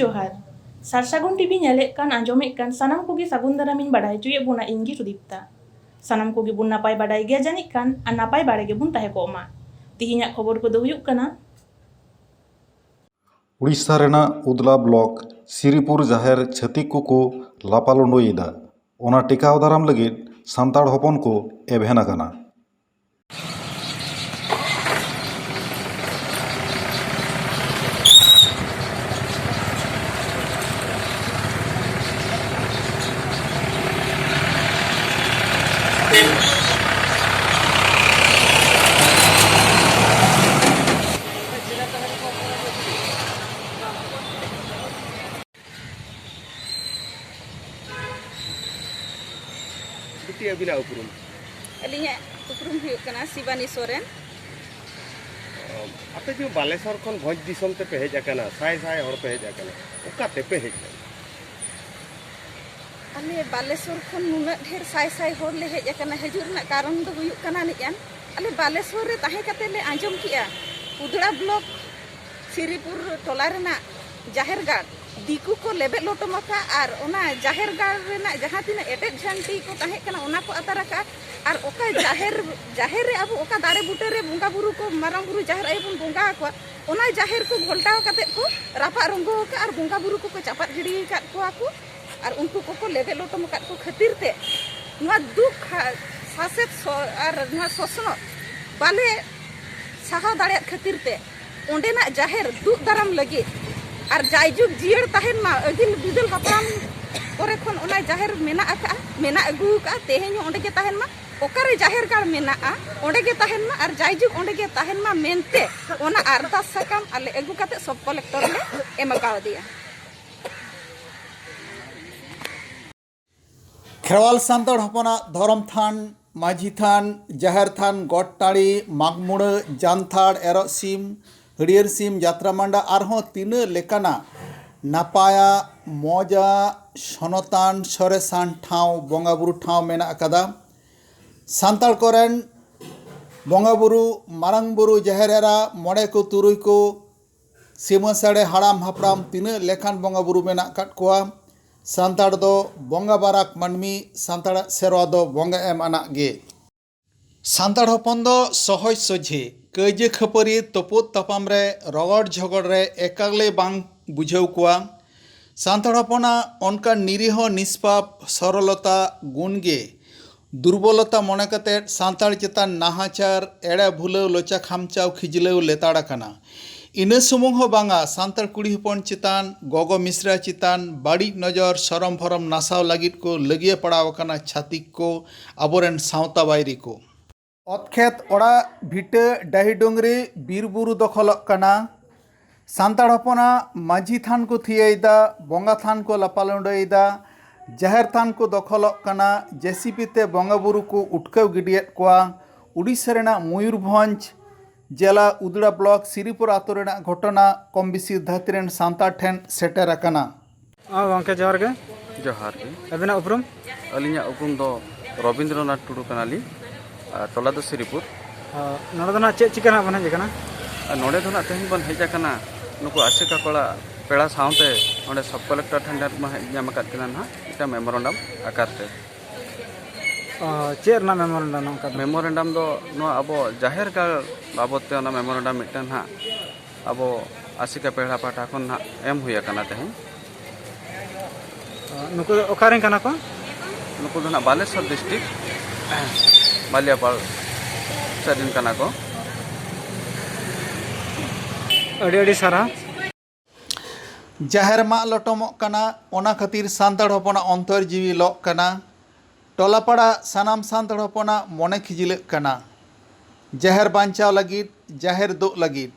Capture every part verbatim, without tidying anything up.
ᱡᱚᱦᱟᱨ᱾ ᱥᱟᱨᱥᱟᱹᱜᱩᱱ ᱴᱤᱵᱷᱤ ᱧᱮᱞᱮᱫ ᱠᱟᱱ, ᱟᱸᱡᱚᱢᱮᱫ ᱠᱟᱱ ᱥᱟᱱᱟᱢ ᱠᱚᱜᱮ ᱥᱟᱹᱜᱩᱱ ᱫᱟᱨᱟᱢᱤᱧ ᱵᱟᱰᱟᱭ ᱦᱚᱪᱚᱭᱮᱫ ᱵᱚᱱᱟ, ᱤᱧ ᱜᱮ ᱥᱩᱫᱤᱯᱛᱟ᱾ ᱥᱟᱱᱟᱢ ᱠᱚᱜᱮ ᱵᱚᱱ ᱱᱟᱯᱟᱭ ᱵᱟᱰᱟᱭ ᱜᱮᱭᱟ ᱡᱟᱹᱱᱤᱡ ᱠᱷᱟᱱ, ᱟᱨ ᱱᱟᱯᱟᱭ ᱵᱟᱲᱟ ᱜᱮᱵᱚᱱ ᱛᱟᱦᱮᱸ ᱠᱚᱜ ᱢᱟ᱾ ᱛᱤᱦᱤᱧᱟᱜ ᱠᱷᱚᱵᱚᱨ ᱠᱚᱫᱚ ᱦᱩᱭᱩᱜ ᱠᱟᱱᱟ, ᱩᱲᱤᱥᱥᱟ ᱨᱮᱱᱟᱜ ᱩᱫᱽᱞᱟ ᱵᱞᱚᱠ ᱥᱤᱨᱤᱯᱩᱨ ᱡᱟᱦᱮᱨ ᱪᱷᱟᱹᱛᱤᱠ ᱠᱚᱠᱚ ᱞᱟᱯᱟᱞᱳᱰᱳᱭᱮᱫᱟ, ᱚᱱᱟ ᱴᱮᱠᱟᱣ ᱫᱟᱨᱟᱢ ᱞᱟᱹᱜᱤᱫ ᱥᱟᱱᱛᱟᱲ ᱦᱚᱯᱚᱱ ᱠᱚ ᱮᱵᱷᱮᱱ ᱟᱠᱟᱱᱟ᱾ ᱵᱤᱴᱤ, ᱟᱹᱵᱤᱱᱟᱜ ᱩᱯᱨᱩᱢ? ᱟᱹᱞᱤᱧᱟᱜ ᱩᱯᱨᱩᱢ ᱦᱩᱭᱩᱜ ᱠᱟᱱᱟ ᱥᱤᱵᱟᱱᱤ ᱥᱚᱨᱮᱱ᱾ ᱟᱯᱮ ᱡᱮ ᱵᱟᱞᱮᱥᱚᱨ ᱠᱷᱚᱱ ᱵᱷᱚᱸᱡᱽ ᱫᱤᱥᱚᱢ ᱛᱮᱯᱮ ᱦᱮᱡ ᱟᱠᱟᱱᱟ, ᱥᱟᱭ ᱥᱟᱭ ᱦᱚᱲ ᱯᱮ ᱦᱮᱡ ᱟᱠᱟᱱᱟ, ᱚᱠᱟ ᱛᱮᱯᱮ ᱦᱮᱡ ᱞᱮᱱᱟ? ᱟᱞᱮ ᱵᱟᱞᱮᱥᱚᱨ ᱠᱷᱚᱱ ᱱᱩᱱᱟᱹᱜ ᱰᱷᱮᱨ ᱥᱟᱭ ᱥᱟᱭ ᱦᱚᱲ ᱞᱮ ᱦᱮᱡ ᱟᱠᱟᱱᱟ, ᱦᱤᱡᱩᱜ ᱨᱮᱱᱟᱜ ᱠᱟᱨᱚᱱ ᱫᱚ ᱦᱩᱭᱩᱜ ᱠᱟᱱᱟ ᱱᱤᱡᱟᱱ, ᱟᱞᱮ ᱵᱟᱞᱮᱥᱚᱨ ᱨᱮ ᱛᱟᱦᱮᱸ ᱠᱟᱛᱮ ᱞᱮ ᱟᱸᱡᱚᱢ ᱠᱮᱜᱼᱟ, ᱩᱫᱽᱲᱟ ᱵᱞᱚᱠ ᱥᱤᱨᱤᱯᱩᱨ ᱴᱚᱞᱟ ᱨᱮᱱᱟᱜ ᱡᱟᱦᱮᱨ ᱜᱟᱲ ᱫᱤᱠᱩ ᱠᱚ ᱞᱮᱵᱮᱫ ᱞᱚᱴᱚᱢ ᱟᱠᱟᱫ, ᱟᱨ ᱚᱱᱟ ᱡᱟᱦᱮᱨ ᱜᱟᱲ ᱨᱮᱱᱟᱜ ᱡᱟᱦᱟᱸ ᱛᱤᱱᱟᱹᱜ ᱮᱴᱮᱫ ᱡᱷᱟᱱᱴᱤ ᱠᱚ ᱛᱟᱦᱮᱸ ᱠᱟᱱᱟ, ᱚᱱᱟ ᱠᱚ ᱟᱛᱟᱨ ᱟᱠᱟᱫ᱾ ᱟᱨ ᱚᱠᱟ ᱡᱟᱦᱮᱨ, ᱡᱟᱦᱮᱨ ᱨᱮ ᱟᱵᱚ ᱚᱠᱟ ᱫᱟᱨᱮ ᱵᱩᱴᱟᱹ ᱨᱮ ᱵᱚᱸᱜᱟ ᱵᱩᱨᱩ ᱠᱚ, ᱢᱟᱨᱟᱝ ᱵᱩᱨᱩ ᱡᱟᱦᱮᱨ ᱟᱭᱳ ᱵᱚᱱ ᱵᱚᱸᱜᱟ ᱟᱠᱚᱣᱟ, ᱚᱱᱟ ᱡᱟᱦᱮᱨ ᱠᱚ ᱜᱷᱚᱞᱴᱟᱣ ᱠᱟᱛᱮᱫ ᱠᱚ ᱨᱟᱯᱟᱜ ᱨᱚᱸᱜᱚ ᱟᱠᱟᱫ ᱟᱨ ᱵᱚᱸᱜᱟ ᱵᱩᱨᱩ ᱠᱚᱠᱚ ᱪᱟᱯᱟᱫ ᱜᱤᱰᱤ ᱟᱠᱟᱫ ᱠᱚᱣᱟ ᱠᱚ᱾ ᱟᱨ ᱩᱱᱠᱩ ᱠᱚᱠᱚ ᱞᱮᱵᱮᱫ ᱞᱚᱴᱚᱢ ᱟᱠᱟᱫ ᱠᱚ ᱠᱷᱟᱹᱛᱤᱨ ᱛᱮ ᱱᱚᱣᱟ ᱫᱩᱠ ᱦᱟ-, ᱥᱟᱥᱮᱛ ᱥᱚ-, ᱟᱨ ᱱᱚᱣᱟ ᱥᱚᱥᱱᱚᱜ ᱵᱟᱞᱮ ᱥᱟᱦᱟᱣ ᱫᱟᱲᱮᱭᱟᱜ ᱠᱷᱟᱹᱛᱤᱨ ᱛᱮ ᱚᱸᱰᱮᱱᱟᱜ ᱡᱟᱦᱮᱨ ᱫᱩᱜ ᱫᱟᱨᱟᱢ ᱞᱟᱹᱜᱤᱫ ᱟᱨ ᱡᱟᱭᱡᱩᱜᱽ ᱡᱤᱭᱟᱹᱲ ᱛᱟᱦᱮᱱ ᱢᱟ, ᱟᱹᱜᱤᱞ ᱵᱤᱫᱟᱹᱞ ᱦᱟᱯᱲᱟᱢ ᱠᱚᱨᱮ ᱠᱷᱚᱱ ᱚᱱᱟ ᱡᱟᱦᱮᱨ ᱢᱮᱱᱟᱜ ᱟᱠᱟᱫᱼᱟ, ᱢᱮᱱᱟᱜ ᱟᱹᱜᱩ ᱟᱠᱟᱫᱼᱟ, ᱛᱮᱦᱮᱧ ᱦᱚᱸ ᱚᱸᱰᱮ ᱜᱮ ᱛᱟᱦᱮᱱ ᱢᱟ, ᱚᱠᱟᱨᱮ ᱡᱟᱦᱮᱨ ᱜᱟᱲ ᱢᱮᱱᱟᱜᱼᱟ ᱚᱸᱰᱮ ᱜᱮ ᱛᱟᱦᱮᱱ ᱢᱟ, ᱟᱨ ᱡᱟᱭᱡᱩᱜᱽ ᱚᱸᱰᱮ ᱜᱮ ᱛᱟᱦᱮᱱ ᱢᱟ ᱢᱮᱱᱛᱮ ᱚᱱᱟ ᱟᱨᱫᱟᱥ ᱥᱟᱠᱟᱢ ᱟᱞᱮ ᱟᱹᱜᱩ ᱠᱟᱛᱮ ᱥᱚᱵ ᱠᱚᱞᱮᱠᱴᱚᱨ ᱞᱮ ᱮᱢ ᱠᱟᱣᱫᱮᱭᱟ᱾ ᱠᱷᱮᱨᱣᱟᱞ ᱥᱟᱱᱛᱟᱲ ᱦᱚᱯᱚᱱᱟᱜ ᱫᱷᱚᱨᱚᱢ ᱛᱷᱟᱱ, ᱢᱟᱹᱡᱷᱤ ᱛᱷᱟᱱ, ᱡᱟᱦᱮᱨ ᱛᱷᱟᱱ, ᱜᱚᱴ ᱴᱟᱺᱰᱤ, ᱢᱟᱜᱽ ᱢᱩᱬᱟᱹ, ᱡᱟᱱᱛᱷᱟᱲ, ᱮᱨᱚᱜ ᱥᱤᱢ, ᱦᱟᱹᱨᱭᱟᱹᱲ ᱥᱤᱢ, ᱡᱟᱛᱨᱟ ᱢᱟᱰᱟ, ᱟᱨᱦᱚᱸ ᱛᱤᱱᱟᱹᱜ ᱞᱮᱠᱟᱱᱟᱜ ᱱᱟᱯᱟᱭᱟᱜ, ᱢᱚᱡᱟ, ᱥᱚᱱᱚᱛᱟᱱ, ᱥᱚᱨᱮᱥᱟᱱ ᱴᱷᱟᱶ, ᱵᱚᱸᱜᱟ ᱵᱩᱨᱩ ᱴᱷᱟᱶ ᱢᱮᱱᱟᱜ ᱟᱠᱟᱫᱟ᱾ ᱥᱟᱱᱛᱟᱲ ᱠᱚᱨᱮᱱ ᱵᱚᱸᱜᱟ ᱵᱩᱨᱩ, ᱢᱟᱨᱟᱝ ᱵᱩᱨᱩ, ᱡᱟᱦᱮᱨ ᱮᱨᱟ, ᱢᱚᱬᱮ ᱠᱚ, ᱛᱩᱨᱩᱭ ᱠᱚ, ᱥᱤᱢᱟᱹ ᱥᱟᱲᱮ ᱦᱟᱲᱟᱢ ᱦᱟᱯᱲᱟᱢ ᱛᱤᱱᱟᱹᱜ ᱞᱮᱠᱷᱟᱱ ᱵᱚᱸᱜᱟ ᱵᱩᱨᱩ ᱢᱮᱱᱟᱜ ᱟᱠᱟᱫ ᱠᱚᱣᱟ, ᱥᱟᱱᱛᱟᱲ ᱫᱚ ᱵᱚᱸᱜᱟ ᱵᱟᱨᱟᱠ ᱢᱟᱹᱱᱢᱤ, ᱥᱟᱱᱛᱟᱲᱟᱜ ᱥᱮᱨᱣᱟ ᱫᱚ ᱵᱚᱸᱜᱟ ᱮᱢ ᱟᱱᱟᱜ ᱜᱮ᱾ ᱥᱟᱱᱛᱟᱲ ᱦᱚᱯᱚᱱ ᱫᱚ ᱥᱚᱦᱚᱡ ᱥᱚᱡᱷᱮ, ᱠᱟᱹᱭᱡᱟᱹ ᱠᱷᱟᱹᱯᱟᱹᱨᱤ, ᱛᱩᱯᱩᱫ ᱛᱟᱯᱟᱢ ᱨᱮ, ᱨᱚᱜᱚᱲ ᱡᱷᱚᱜᱚᱲ ᱨᱮ ᱮᱠᱟᱞ ᱜᱮ ᱵᱟᱝ ᱵᱩᱡᱷᱟᱹᱣ ᱠᱚᱣᱟ᱾ ᱥᱟᱱᱛᱟᱲ ᱦᱚᱯᱚᱱᱟᱜ ᱚᱱᱠᱟᱱ ᱱᱤᱨᱤᱦᱚ ᱱᱤᱥᱯᱟᱯ ᱥᱚᱨᱚᱞᱚᱛᱟ ᱜᱩᱱ ᱜᱮ ᱫᱩᱨᱵᱚᱞᱚᱛᱟ ᱢᱚᱱᱮ ᱠᱟᱛᱮ ᱥᱟᱱᱛᱟᱲ ᱪᱮᱛᱟᱱ ᱱᱟᱦᱟᱪᱟᱨ, ᱮᱲᱮ ᱵᱷᱩᱞᱟᱹᱣ, ᱞᱚᱪᱟ ᱠᱷᱟᱢᱪᱟᱣ, ᱠᱷᱤᱡᱞᱟᱹᱣ ᱞᱮᱛᱟᱲ ᱟᱠᱟᱱᱟ᱾ ᱤᱱᱟᱹ ᱥᱩᱢᱩᱝ ᱦᱚᱸ ᱵᱟᱝᱟ, ᱥᱟᱱᱛᱟᱲ ᱠᱩᱲᱤ ᱦᱚᱯᱚᱱ ᱪᱮᱛᱟᱱ, ᱜᱚᱜᱚ ᱢᱤᱥᱨᱟ ᱪᱮᱛᱟᱱ ᱵᱟᱹᱲᱤᱡ ᱱᱚᱡᱚᱨ, ᱥᱚᱨᱚᱢ ᱵᱷᱚᱨᱚᱢ ᱱᱟᱥᱟᱣ ᱞᱟᱹᱜᱤᱫ ᱠᱚ ᱞᱟᱹᱜᱤᱭᱟᱹ ᱯᱟᱲᱟᱣ ᱟᱠᱟᱱᱟ ᱪᱷᱟᱹᱛᱤᱠ ᱠᱚ, ᱟᱵᱚᱨᱮᱱ ᱥᱟᱶᱛᱟ ᱵᱟᱹᱭᱨᱤ ᱠᱚ᱾ ᱚᱛ ᱠᱷᱮᱛ ᱚᱲᱟᱜ ᱵᱷᱤᱴᱟᱹ ᱰᱟᱹᱦᱤ ᱰᱩᱝᱨᱤ ᱵᱤᱨ ᱵᱩᱨᱩ ᱫᱚᱠᱷᱚᱞᱚᱜ ᱠᱟᱱᱟ᱾ ᱥᱟᱱᱛᱟᱲ ᱦᱚᱯᱚᱱᱟᱜ ᱢᱟᱹᱡᱷᱤ ᱛᱷᱟᱱ ᱠᱚ ᱛᱷᱤᱭᱟᱹᱭᱮᱫᱟ, ᱵᱚᱸᱜᱟ ᱛᱷᱟᱱ ᱠᱚ ᱞᱟᱯᱟ ᱞᱩᱸᱰᱟᱹᱭᱮᱫᱟ, ᱡᱟᱦᱮᱨ ᱛᱷᱟᱱ ᱠᱚ ᱫᱚᱠᱷᱚᱞᱚᱜ ᱠᱟᱱᱟ, ᱡᱮᱥᱤᱵᱤ ᱛᱮ ᱵᱚᱸᱜᱟ ᱵᱩᱨᱩ ᱠᱚ ᱩᱴᱠᱟᱹᱣ ᱜᱤᱰᱤᱭᱮᱫ ᱠᱚᱣᱟ᱾ ᱩᱰᱤᱥᱟ ᱨᱮᱱᱟᱜ ᱢᱚᱭᱩᱨᱵᱷᱚᱸᱡᱽ ᱡᱮᱞᱟ ᱩᱫᱽᱲᱟ ᱵᱞᱚᱠ ᱥᱤᱨᱤᱯᱩᱨ ᱟᱛᱳ ᱨᱮᱱᱟᱜ ᱜᱷᱚᱴᱚᱱᱟ ᱠᱚᱢ ᱵᱮᱥᱤ ᱫᱷᱟᱹᱨᱛᱤ ᱨᱮᱱ ᱥᱟᱱᱛᱟᱲ ᱴᱷᱮᱱ ᱥᱮᱴᱮᱨ ᱟᱠᱟᱱᱟ᱾ ᱦᱚᱸ ᱜᱚᱢᱠᱮ, ᱡᱚᱦᱟᱨ ᱜᱮ᱾ ᱡᱚᱦᱟᱨ ᱜᱮ᱾ ᱟᱹᱵᱤᱱᱟᱜ ᱩᱯᱨᱩᱢ? ᱟᱹᱞᱤᱧᱟᱜ ᱩᱯᱨᱩᱢ ᱫᱚ ᱨᱚᱵᱤᱱᱫᱨᱚᱱᱟᱛᱷ ᱴᱩᱰᱩ ᱠᱟᱱᱟᱞᱤᱧ, ᱟᱨ ᱴᱚᱞᱟ ᱫᱚ ᱥᱤᱨᱤᱯᱩᱨ᱾ ᱟᱨ ᱱᱚᱰᱮ ᱫᱚ ᱱᱟᱦᱟᱜ ᱪᱮᱫ ᱪᱤᱠᱟᱹ ᱱᱟᱦᱟᱜ ᱵᱚᱱ ᱦᱮᱡ ᱟᱠᱟᱱᱟ? ᱟᱨ ᱱᱚᱰᱮ ᱫᱚ ᱱᱟᱦᱟᱜ ᱛᱮᱦᱮᱧ ᱵᱚᱱ ᱦᱮᱡ ᱟᱠᱟᱱᱟ ᱱᱩᱠᱩ ᱟᱥᱮᱠᱟ ᱠᱚᱲᱟ ᱯᱮᱲᱟ ᱥᱟᱶᱛᱮ ᱱᱚᱰᱮ ᱥᱟᱵ ᱠᱚᱞᱮᱠᱴᱚᱨ ᱴᱷᱮᱱ ᱱᱮᱦᱚᱨ ᱵᱚᱱ ᱦᱮᱡ ᱧᱟᱢ ᱟᱠᱟᱫ ᱠᱤᱱᱟ ᱱᱟᱦᱟᱜ ᱢᱤᱫᱴᱟᱝ ᱢᱮᱢᱳᱨᱮᱱᱰᱟᱢ ᱟᱠᱟᱨ ᱛᱮ᱾ ᱚ, ᱪᱮᱫ ᱨᱮᱱᱟᱜ ᱢᱮᱢᱳᱨᱮᱱᱰᱟᱢ ᱱᱚᱝᱠᱟ ᱫᱚ? ᱢᱮᱢᱳᱨᱮᱱᱰᱟᱢ ᱫᱚ ᱱᱚᱣᱟ ᱟᱵᱚ ᱡᱟᱦᱮᱨ ᱜᱟᱲ ᱵᱟᱵᱚᱫ ᱛᱮ ᱚᱱᱟ ᱢᱮᱢᱳᱨᱮᱱᱰᱟᱢ ᱢᱤᱫᱴᱟᱝ ᱱᱟᱦᱟᱜ ᱟᱵᱚ ᱟᱥᱮᱠᱟ ᱯᱮᱲᱟ ᱯᱟᱦᱴᱟ ᱠᱷᱚᱱ ᱱᱟᱦᱟᱜ ᱮᱢ ᱦᱩᱭ ᱟᱠᱟᱱᱟ ᱛᱮᱦᱮᱧ᱾ ᱱᱩᱠᱩ ᱫᱚ ᱚᱠᱟᱨᱮᱱ ᱠᱟᱱᱟ ᱠᱚ? ᱱᱩᱠᱩ ᱫᱚ ᱱᱟᱦᱟᱜ ᱵᱟᱞᱮᱥᱚᱨ ᱰᱤᱥᱴᱨᱤᱠᱴ, ᱵᱟᱞᱤᱭᱟᱯᱟᱲ ᱥᱮᱫ ᱨᱮᱱ ᱠᱟᱱᱟ ᱠᱚ᱾ ᱟᱹᱰᱤ ᱟᱹᱰᱤ ᱥᱟᱨᱦᱟᱣ᱾ ᱡᱟᱦᱮᱨ ᱢᱟᱜ ᱞᱚᱴᱚᱢᱚᱜ ᱠᱟᱱᱟ, ᱚᱱᱟ ᱠᱷᱟᱹᱛᱤᱨ ᱥᱟᱱᱛᱟᱲ ᱦᱚᱯᱚᱱᱟᱜ ᱚᱱᱛᱚᱨ ᱡᱤᱣᱤ ᱞᱚᱜ ᱠᱟᱱᱟ᱾ ᱴᱚᱞᱟ ᱯᱟᱲᱟ ᱥᱟᱱᱟᱢ ᱥᱟᱱᱛᱟᱲ ᱦᱚᱯᱚᱱᱟᱜ ᱢᱚᱱᱮ ᱠᱷᱤᱡᱞᱟᱹᱜ ᱠᱟᱱᱟ᱾ ᱡᱟᱦᱮᱨ ᱵᱟᱧᱪᱟᱣ ᱞᱟᱹᱜᱤᱫ, ᱡᱟᱦᱮᱨ ᱫᱳᱜ ᱞᱟᱹᱜᱤᱫ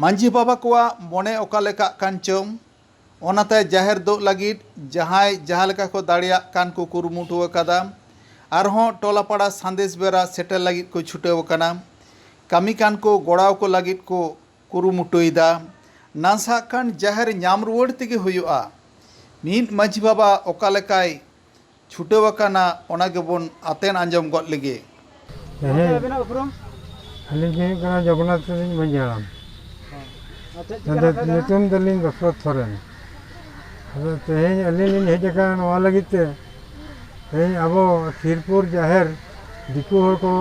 ᱢᱟᱹᱡᱷᱤ ᱵᱟᱵᱟ ᱠᱚᱣᱟᱜ ᱢᱚᱱᱮ ᱚᱠᱟ ᱞᱮᱠᱟᱜ ᱠᱟᱱ ᱪᱚᱝ, ᱚᱱᱟᱛᱮ ᱡᱟᱦᱮᱨ ᱫᱳᱜ ᱞᱟᱹᱜᱤᱫ ᱡᱟᱦᱟᱸᱭ ᱡᱟᱦᱟᱸ ᱞᱮᱠᱟ ᱠᱚ ᱫᱟᱲᱮᱭᱟᱜ ᱠᱟᱱ ᱠᱚ ᱠᱩᱨᱩᱢᱩᱴᱩ ᱟᱠᱟᱫᱟ᱾ ᱟᱨᱦᱚᱸ ᱴᱚᱞᱟ ᱯᱟᱲᱟ ᱥᱟᱸᱫᱮᱥ ᱵᱮᱨᱟ ᱥᱮᱴᱮᱨ ᱞᱟᱹᱜᱤᱫ ᱠᱚ ᱪᱷᱩᱴᱟᱹᱣ ᱟᱠᱟᱱᱟ᱾ ᱠᱟᱹᱢᱤ ᱠᱟᱱ ᱠᱚ ᱜᱚᱲᱟᱣ ᱠᱚ ᱞᱟᱹᱜᱤᱫ ᱠᱚ ᱠᱩᱨᱩᱢᱩᱴᱩᱭᱮᱫᱟ᱾ ᱱᱟᱥᱟᱜ ᱠᱷᱟᱱ ᱡᱟᱦᱮᱨ ᱧᱟᱢ ᱨᱩᱣᱟᱹᱲ ᱛᱮᱜᱮ ᱦᱩᱭᱩᱜᱼᱟ᱾ ᱢᱤᱫ ᱢᱟᱹᱡᱷᱤ ᱵᱟᱵᱟ ᱚᱠᱟ ᱞᱮᱠᱟᱭ ᱪᱷᱩᱴᱟᱹᱣ ᱟᱠᱟᱱᱟ, ᱚᱱᱟ ᱜᱮᱵᱚᱱ ᱟᱛᱮᱱ ᱟᱸᱡᱚᱢ ᱜᱚᱫ ᱞᱮᱜᱮ᱾ ᱦᱮᱸ᱾ ᱟᱹᱵᱤᱱᱟᱜ ᱩᱯᱨᱩᱢ? ᱟᱹᱞᱤᱧ ᱫᱚ ᱦᱩᱭᱩᱜ ᱠᱟᱱᱟ ᱡᱚᱜᱚᱱᱱᱟᱛᱷ ᱥᱚᱨᱮᱱ ᱢᱟᱹᱡᱷᱤ ᱦᱟᱲᱟᱢ᱾ ᱦᱚᱸ᱾ ᱟᱫᱚ ᱧᱩᱛᱩᱢ ᱫᱚᱞᱤᱧ ᱫᱚᱥᱨᱚᱛ ᱥᱚᱨᱮᱱ᱾ ᱟᱫᱚ ᱛᱮᱦᱮᱧ ᱟᱹᱞᱤᱧ ᱞᱤᱧ ᱦᱮᱡ ᱟᱠᱟᱱᱟ ᱱᱚᱣᱟ ᱞᱟᱹᱜᱤᱫ ᱛᱮ, ᱛᱮᱦᱮᱧ ᱟᱵᱚ ᱥᱤᱨᱯᱩᱨ ᱡᱟᱦᱮᱨ ᱫᱤᱠᱩ ᱦᱚᱲ ᱠᱚ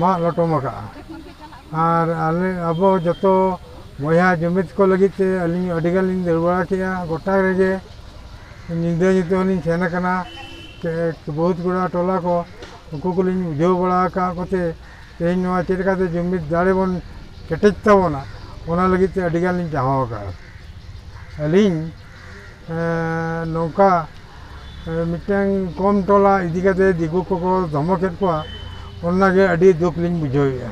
ᱢᱟᱜ ᱞᱚᱴᱚᱢ ᱟᱠᱟᱫᱼᱟ᱾ ᱟᱨ ᱟᱞᱮ, ᱟᱵᱚ ᱡᱚᱛᱚ ᱵᱚᱭᱦᱟ ᱡᱩᱢᱤᱫ ᱠᱚ ᱞᱟᱹᱜᱤᱫ ᱛᱮ ᱟᱹᱞᱤᱧ ᱟᱹᱰᱤ ᱜᱟᱱ ᱞᱤᱧ ᱫᱟᱹᱲ ᱵᱟᱲᱟ ᱠᱮᱫᱼᱟ ᱜᱚᱴᱟ ᱨᱮᱜᱮ᱾ ᱧᱤᱫᱟᱹ ᱧᱩᱛᱟᱹ ᱦᱚᱸᱞᱤᱧ ᱥᱮᱱ ᱟᱠᱟᱱᱟ, ᱠᱮ-, ᱵᱚᱦᱩᱛ ᱜᱩᱲᱟ ᱴᱚᱞᱟ ᱠᱚ, ᱩᱱᱠᱩ ᱠᱚᱞᱤᱧ ᱵᱩᱡᱷᱟᱹᱣ ᱵᱟᱲᱟ ᱟᱠᱟᱫ ᱠᱚᱛᱮ ᱛᱮᱦᱮᱧ ᱱᱚᱣᱟ ᱪᱮᱫ ᱞᱮᱠᱟᱛᱮ ᱡᱩᱢᱤᱫ ᱫᱟᱲᱮ ᱵᱚᱱ ᱠᱮᱴᱮᱡ ᱛᱟᱵᱚᱱᱟ, ᱚᱱᱟ ᱞᱟᱹᱜᱤᱫ ᱛᱮ ᱟᱹᱰᱤ ᱜᱟᱱ ᱞᱤᱧ ᱪᱟᱦᱟᱣ ᱟᱠᱟᱫᱼᱟ᱾ ᱟᱹᱞᱤᱧ, ᱮᱸ, ᱱᱚᱝᱠᱟ, ᱮᱸ, ᱢᱤᱫᱴᱟᱝ ᱠᱚᱢ ᱴᱚᱞᱟ ᱤᱫᱤ ᱠᱟᱛᱮ ᱫᱤᱠᱩ ᱠᱚᱠᱚ ᱫᱷᱚᱢᱚᱠᱮᱫ ᱠᱚᱣᱟ, ᱚᱱᱟᱜᱮ ᱟᱹᱰᱤ ᱫᱩᱠ ᱞᱤᱧ ᱵᱩᱡᱷᱟᱹᱣᱮᱫᱼᱟ᱾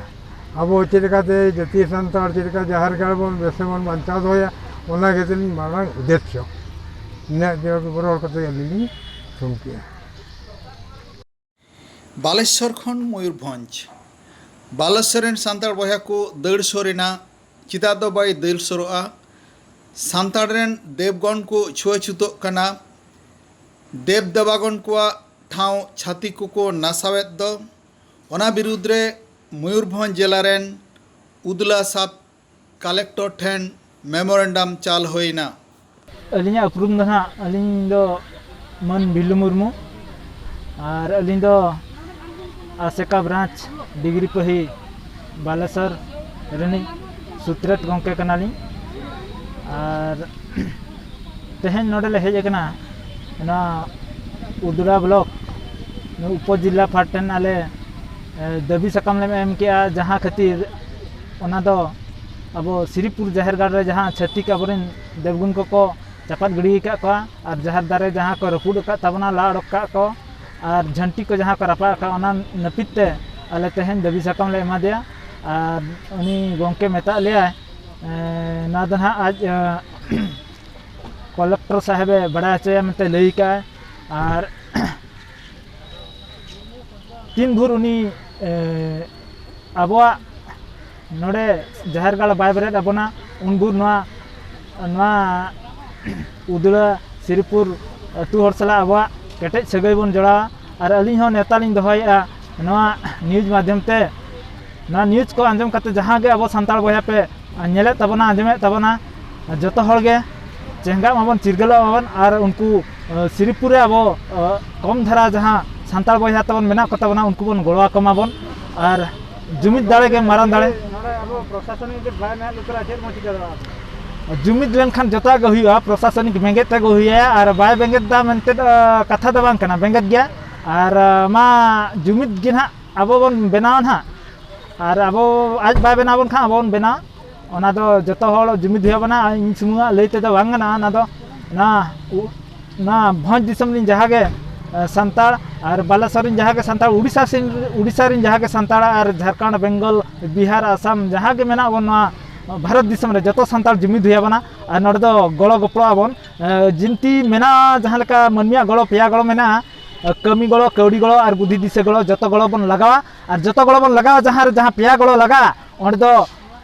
ᱟᱵᱚ ᱪᱮᱫ ᱞᱮᱠᱟᱛᱮ ᱡᱟᱹᱛᱤ ᱥᱟᱱᱛᱟᱲ ᱪᱮᱫ ᱞᱮᱠᱟ ᱡᱟᱦᱮᱨ ᱜᱟᱲ ᱵᱚᱱ ᱵᱮᱥ ᱵᱚᱱ ᱵᱟᱧᱪᱟᱣ ᱫᱚᱦᱚᱭᱟ, ᱚᱱᱟ ᱜᱮ ᱛᱟᱹᱞᱤᱧ ᱢᱟᱨᱟᱝ ᱩᱫᱽᱫᱮᱥᱥᱚ᱾ ᱤᱱᱟᱹᱜ ᱜᱮ ᱨᱚᱲ ᱠᱟᱛᱮ ᱟᱹᱞᱤᱧ ᱞᱤᱧ ᱛᱷᱩᱢ ᱠᱮᱜᱼᱟ᱾ ᱵᱟᱞᱮᱥᱚᱨ ᱠᱷᱚᱱ ᱢᱚᱭᱩᱨᱵᱷᱚᱸᱡᱽ᱾ ᱵᱟᱞᱮᱥᱚᱨ ᱨᱮᱱ ᱥᱟᱱᱛᱟᱲ ᱵᱚᱭᱦᱟ ᱠᱚ ᱫᱟᱹᱲ ᱥᱚᱨ ᱮᱱᱟ, ᱪᱮᱫᱟᱜ ᱫᱚ ᱵᱟᱭ ᱫᱟᱹᱲ ᱥᱚᱨᱚᱜᱼᱟ? ᱥᱟᱱᱛᱟᱲ ᱨᱮᱱ ᱫᱮᱵᱽᱜᱚᱱ ᱠᱚ ᱪᱷᱩᱣᱟᱹᱪᱷᱩᱛᱚᱜ ᱠᱟᱱᱟ, ᱫᱮᱵᱽ ᱫᱮᱵᱟᱜᱚᱱ ᱠᱚᱣᱟᱜ ᱴᱷᱟᱶ ᱪᱷᱟᱹᱛᱤᱠ ᱠᱚᱠᱚ ᱱᱟᱥᱟᱣᱮᱫ ᱫᱚ, ᱚᱱᱟ ᱵᱤᱨᱩᱫᱽ ᱨᱮ ᱢᱚᱭᱩᱨᱵᱷᱚᱸᱡᱽ ᱡᱮᱞᱟ ᱨᱮᱱ ᱩᱫᱽᱞᱟ ᱥᱟᱵ ᱠᱟᱞᱮᱠᱴᱚᱨ ᱴᱷᱮᱱ ᱢᱮᱢᱳᱨᱮᱱᱰᱟᱢ ᱪᱟᱞ ᱦᱩᱭᱮᱱᱟ᱾ ᱟᱹᱞᱤᱧᱟᱜ ᱩᱯᱨᱩᱢ ᱫᱚ ᱱᱟᱦᱟᱜ, ᱟᱹᱞᱤᱧ ᱫᱚ ᱢᱟᱹᱱ ᱵᱷᱤᱞᱩ ᱢᱩᱨᱢᱩ, ᱟᱨ ᱟᱹᱞᱤᱧ ᱫᱚ ᱟᱥᱮᱠᱟ ᱵᱨᱟᱧᱪ ᱰᱤᱜᱽᱨᱤ ᱯᱟᱹᱦᱤ ᱵᱟᱞᱮᱥᱚᱨ ᱨᱤᱱᱤᱡ ᱥᱩᱛᱨᱮᱛ ᱜᱚᱢᱠᱮ ᱠᱟᱱᱟᱞᱤᱧ᱾ ᱟᱨ ᱛᱮᱦᱮᱧ ᱱᱚᱰᱮ ᱞᱮ ᱦᱮᱡ ᱟᱠᱟᱱᱟ, ᱱᱚᱣᱟ ᱩᱫᱽᱲᱟ ᱵᱞᱚᱠ ᱩᱯᱚᱡᱮᱞᱟ ᱯᱷᱟᱰ ᱴᱷᱮᱱ ᱟᱞᱮ, ᱮ, ᱫᱟᱹᱵᱤ ᱥᱟᱠᱟᱢ ᱞᱮ ᱮᱢ ᱠᱮᱜᱼᱟ, ᱡᱟᱦᱟᱸ ᱠᱷᱟᱹᱛᱤᱨ ᱚᱱᱟ ᱫᱚ ᱟᱵᱚ ᱥᱤᱨᱤᱯᱩᱨ ᱡᱟᱦᱮᱨ ᱜᱟᱲ ᱨᱮ ᱡᱟᱦᱟᱸ ᱪᱷᱟᱹᱛᱤᱠ ᱟᱵᱚᱨᱮᱱ ᱫᱮᱵᱽᱜᱩᱱ ᱠᱚᱠᱚ ᱪᱟᱯᱟᱫ ᱜᱤᱰᱤ ᱟᱠᱟᱫ ᱠᱚᱣᱟ ᱟᱨ ᱡᱟᱦᱮᱨ ᱫᱟᱨᱮ ᱡᱟᱦᱟᱸ ᱠᱚ ᱨᱟᱹᱯᱩᱫ ᱟᱠᱟᱫ ᱛᱟᱵᱚᱱᱟ, ᱞᱟ ᱚᱰᱚᱠ ᱠᱟᱜ ᱠᱚ, ᱟᱨ ᱡᱷᱟᱹᱱᱴᱤ ᱠᱚ ᱡᱟᱦᱟᱸ ᱠᱚ ᱨᱟᱯᱟᱜ ᱟᱠᱟᱫ, ᱚᱱᱟ ᱱᱟᱹᱯᱤᱛ ᱛᱮ ᱟᱞᱮ ᱛᱮᱦᱮᱧ ᱫᱟᱹᱵᱤ ᱥᱟᱠᱟᱢ ᱞᱮ ᱮᱢᱟ ᱫᱮᱭᱟ᱾ ᱟᱨ ᱩᱱᱤ ᱜᱚᱢᱠᱮ ᱢᱮᱛᱟᱜ ᱞᱮᱭᱟᱭ, ᱮᱸ, ᱱᱚᱣᱟ ᱫᱚ ᱱᱟᱦᱟᱜ ᱟᱡ, ᱮᱸ, ᱠᱚᱞᱮᱠᱴᱚᱨ ᱥᱟᱦᱮᱵᱮ ᱵᱟᱲᱟᱭ ᱦᱚᱪᱚᱭᱟ ᱢᱮᱱᱛᱮ ᱞᱟᱹᱭ ᱠᱟᱜᱼᱟᱭ᱾ ᱟᱨ ᱛᱤᱱ ᱵᱷᱳᱨ ᱩᱱᱤ, ᱮ, ᱟᱵᱚᱣᱟᱜ ᱱᱚᱰᱮ ᱡᱟᱦᱮᱨ ᱜᱟᱲ ᱵᱟᱭ ᱵᱮᱨᱮᱫ ᱟᱵᱚᱱᱟ, ᱩᱱ ᱵᱷᱳᱨ ᱱᱚᱣᱟ, ᱱᱚᱣᱟ ᱩᱫᱽᱲᱟ ᱥᱤᱨᱤᱯᱩᱨ ᱟᱹᱛᱩ ᱦᱚᱲ ᱥᱟᱞᱟᱜ ᱟᱵᱚᱣᱟᱜ ᱠᱮᱴᱮᱡ ᱥᱟᱹᱜᱟᱹᱭ ᱵᱚᱱ ᱡᱚᱲᱟᱣᱟ᱾ ᱟᱨ ᱟᱹᱞᱤᱧ ᱦᱚᱸ ᱱᱮᱣᱛᱟ ᱞᱤᱧ ᱫᱚᱦᱚᱭᱮᱫᱼᱟ ᱱᱚᱣᱟ ᱱᱤᱭᱩᱡᱽ ᱢᱟᱫᱽᱫᱷᱚᱢ ᱛᱮ, ᱱᱚᱣᱟ ᱱᱤᱭᱩᱡᱽ ᱠᱚ ᱟᱸᱡᱚᱢ ᱠᱟᱛᱮ ᱡᱟᱦᱟᱸ ᱜᱮ ᱟᱵᱚ ᱥᱟᱱᱛᱟᱲ ᱵᱚᱭᱦᱟ ᱯᱮ ᱧᱮᱞᱮᱫ ᱛᱟᱵᱚᱱᱟ, ᱟᱸᱡᱚᱢᱮᱫ ᱛᱟᱵᱚᱱᱟ, ᱡᱚᱛᱚ ᱦᱚᱲ ᱜᱮ ᱪᱮᱸᱜᱷᱟᱜ ᱢᱟᱵᱚᱱ, ᱪᱤᱨᱜᱟᱹᱞᱚᱜ ᱢᱟᱵᱚᱱ, ᱟᱨ ᱩᱱᱠᱩ, ᱟᱸ, ᱥᱤᱨᱤᱯᱩᱨ ᱨᱮ ᱟᱵᱚ, ᱟᱸ, ᱠᱚᱢ ᱫᱷᱟᱨᱟ ᱡᱟᱦᱟᱸ ᱥᱟᱱᱛᱟᱲ ᱵᱚᱭᱦᱟ ᱛᱟᱵᱚᱱ ᱢᱮᱱᱟᱜ ᱠᱚ ᱛᱟᱵᱚᱱᱟ, ᱩᱱᱠᱩ ᱵᱚᱱ ᱜᱚᱲᱚ ᱟᱠᱚ ᱢᱟᱵᱚᱱ᱾ ᱟᱨ ᱡᱩᱢᱤᱫ ᱫᱟᱲᱮ ᱜᱮ ᱢᱟᱨᱟᱝ ᱫᱟᱲᱮ᱾ ᱱᱚᱰᱮ ᱟᱵᱚ ᱯᱨᱚᱥᱟᱥᱚᱱᱤᱠ ᱡᱩᱫᱤ ᱵᱟᱭ ᱢᱮᱱᱟᱜ ᱞᱮᱠᱷᱟᱱ ᱪᱮᱫ ᱵᱚᱱ ᱪᱤᱠᱟᱹ ᱫᱟᱲᱮᱭᱟᱜᱼᱟ? ᱡᱩᱢᱤᱫ ᱞᱮᱱᱠᱷᱟᱱ ᱡᱚᱛᱚᱣᱟᱜ ᱜᱮ ᱦᱩᱭᱩᱜᱼᱟ, ᱯᱨᱚᱥᱟᱥᱚᱱᱤᱠ ᱵᱮᱸᱜᱮᱫ ᱛᱮᱜᱮ ᱦᱩᱭᱩᱜᱼᱟ, ᱟᱨ ᱵᱟᱭ ᱵᱮᱸᱜᱮᱫ ᱫᱟ ᱢᱮᱱᱛᱮ ᱫᱚ ᱠᱟᱛᱷᱟ ᱫᱚ ᱵᱟᱝ ᱠᱟᱱᱟ, ᱵᱮᱸᱜᱮᱫ ᱜᱮᱭᱟ᱾ ᱟᱨ, ᱟᱸ, ᱢᱟ ᱡᱩᱢᱤᱫ ᱜᱮ ᱱᱟᱦᱟᱜ ᱟᱵᱚ ᱵᱚᱱ ᱵᱮᱱᱟᱣᱟ ᱱᱟᱦᱟᱜ, ᱟᱨ ᱟᱵᱚ ᱟᱡ ᱵᱟᱭ ᱵᱮᱱᱟᱣ ᱵᱚᱱ ᱠᱷᱟᱱ ᱟᱵᱚ ᱵᱚᱱ ᱵᱮᱱᱟᱣᱟ᱾ ᱚᱱᱟ ᱫᱚ ᱡᱚᱛᱚ ᱦᱚᱲ ᱡᱩᱢᱤᱫ ᱦᱩᱭᱩᱜ ᱟᱵᱚᱱᱟ᱾ ᱤᱧ ᱥᱩᱢᱩᱝᱟᱜ ᱞᱟᱹᱭ ᱛᱮᱫᱚ ᱵᱟᱝ ᱜᱟᱱᱚᱜᱼᱟ᱾ ᱚᱱᱟ ᱫᱚ ᱱᱚᱣᱟ ᱩ-, ᱱᱚᱣᱟ ᱵᱷᱚᱸᱡᱽ ᱫᱤᱥᱚᱢ ᱨᱮᱱ ᱡᱟᱦᱟᱸ ᱜᱮ, ᱮ, ᱥᱟᱱᱛᱟᱲ, ᱟᱨ ᱵᱟᱞᱮᱥᱚᱨ ᱨᱮᱱ ᱡᱟᱦᱟᱸ ᱜᱮ ᱥᱟᱱᱛᱟᱲ, ᱩᱲᱤᱥᱥᱟ ᱥᱮᱱ, ᱩᱲᱤᱥᱥᱟ ᱨᱮᱱ ᱡᱟᱦᱟᱸ ᱜᱮ ᱥᱟᱱᱛᱟᱲ, ᱟᱨ ᱡᱷᱟᱲᱠᱷᱚᱸᱰ, ᱵᱮᱝᱜᱚᱞ, ᱵᱤᱦᱟᱨ, ᱟᱥᱟᱢ, ᱡᱟᱦᱟᱸ ᱜᱮ ᱢᱮᱱᱟᱜ ᱵᱚᱱ ᱱᱚᱣᱟ ᱵᱷᱟᱨᱚᱛ ᱫᱤᱥᱚᱢ ᱨᱮ, ᱡᱚᱛᱚ ᱥᱟᱱᱛᱟᱲ ᱡᱩᱢᱤᱫ ᱦᱩᱭ ᱟᱵᱚᱱᱟ᱾ ᱟᱨ ᱱᱚᱰᱮ ᱫᱚ ᱜᱚᱲᱚ ᱜᱚᱯᱚᱲᱚ ᱟᱵᱚᱱ᱾ ᱮ, ᱡᱤᱱᱛᱤ ᱢᱮᱱᱟᱜᱼᱟ, ᱡᱟᱦᱟᱸ ᱞᱮᱠᱟ ᱢᱟᱹᱱᱢᱤᱭᱟᱜ ᱜᱚᱲᱚ, ᱯᱮᱭᱟ ᱜᱚᱲᱚ ᱢᱮᱱᱟᱜᱼᱟ, ᱮ, ᱠᱟᱹᱢᱤ ᱜᱚᱲᱚ, ᱠᱟᱹᱣᱰᱤ ᱜᱚᱲᱚ ᱟᱨ ᱵᱩᱫᱷᱤ ᱫᱤᱥᱟᱹ ᱜᱚᱲᱚ, ᱡᱚᱛᱚ ᱜᱚᱲᱚ ᱵᱚᱱ ᱞᱟᱜᱟᱣᱟ᱾ ᱟᱨ ᱡᱚᱛᱚ ᱜᱚᱲᱚ ᱵᱚᱱ ᱞᱟᱜᱟᱣᱟ, ᱡᱟᱦᱟᱸ ᱨᱮ ᱡᱟᱦᱟᱸ ᱯᱮᱭᱟ ᱜᱚᱲᱚ ᱞᱟᱜᱟᱜᱼᱟ, ᱚᱸᱰᱮ ᱫᱚ